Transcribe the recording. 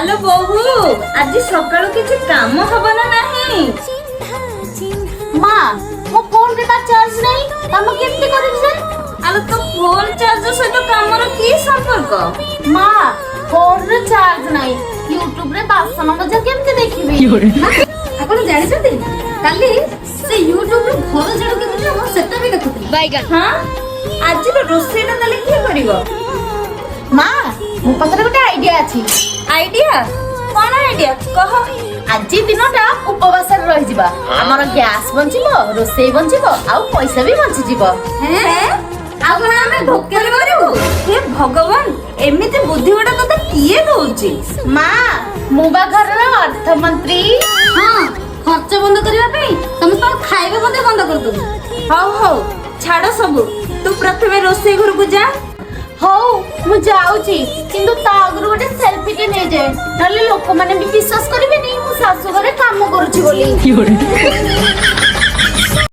ଆଲୋ ବୋହୁ, ଆଜି ସକାଳୁ କିଛି କାମ ହବ ନା ନାହିଁ? ମା, ମୋ ଫୋନରେ ବା ଚାର୍ଜ ନାହିଁ। କାମ କେମିତି କରିବି ଯେ? ଆଲୋ, ତୋ ଫୋନ ଚାର୍ଜ ସହିତ କାମର କି ସମ୍ପର୍କ? ମା, ଫୋନରେ ଚାର୍ଜ ନାହିଁ, ୟୁଟ୍ୟୁବରେ ବାସନ ମଜା କେମିତି ଦେଖିବି? ଆପଣ ଜାଣିଛନ୍ତି, କାଲି ସେ ୟୁଟ୍ୟୁବରୁ ଘର ଝାଡୁ କେମିତି ହବ ସେଟା ବି ଦେଖୁଥିଲି। ହଁ, ଆଜିର ରୋଷେଇଟା ତାହେଲେ କିଏ କରିବ? ମା, ମୋ ପାଖରେ ଗୋଟେ ଆଇଡିଆ ଅଛି। ଆଇଡିଆ? କଣ ଆଇଡିଆ, କହ। ଆଜି ଦିନଟା ଉପବାସରେ ରହିଯିବା। ଆମର ଗ୍ୟାସ୍ ବଞ୍ଚିବ, ରୋଷେଇ ବଞ୍ଚିବ ଆଉ ପଇସା ବି ବଞ୍ଚିଯିବ। ହେଁ? ଆଉ କଣ ଆମେ ଭୋକରେ ମରିବୁ? ହେ ଭଗବାନ, ଏମିତି ବୁଦ୍ଧି ଗୁଡା ତତେ କିଏ ଦଉଛି? ମା, ମୁଁ ବା ଘରର ଅର୍ଥମନ୍ତ୍ରୀ। ହଁ, ଖର୍ଚ୍ଚ ବନ୍ଦ କରିବା ପାଇଁ ସମସ୍ତଙ୍କ ଖାଇବା ମଧ୍ୟ ବନ୍ଦ କରିଦବୁ। ହଉ ହଉ, ଛାଡ ସବୁ, ତୁ ପ୍ରଥମେ ରୋଷେଇ ଘରକୁ ଯା। ହଉ, ମୁଁ ଯାଉଛି, କିନ୍ତୁ ତା ଆଗରୁ ଗୋଟେ ସେଲଫି ଟେ ନେଇଯାଏ, ନହେଲେ ଲୋକମାନେ ବି ବିଶ୍ୱାସ କରିବେନି ମୁଁ ଶାଶୁ ଘରେ କାମ କରୁଛି ବୋଲି।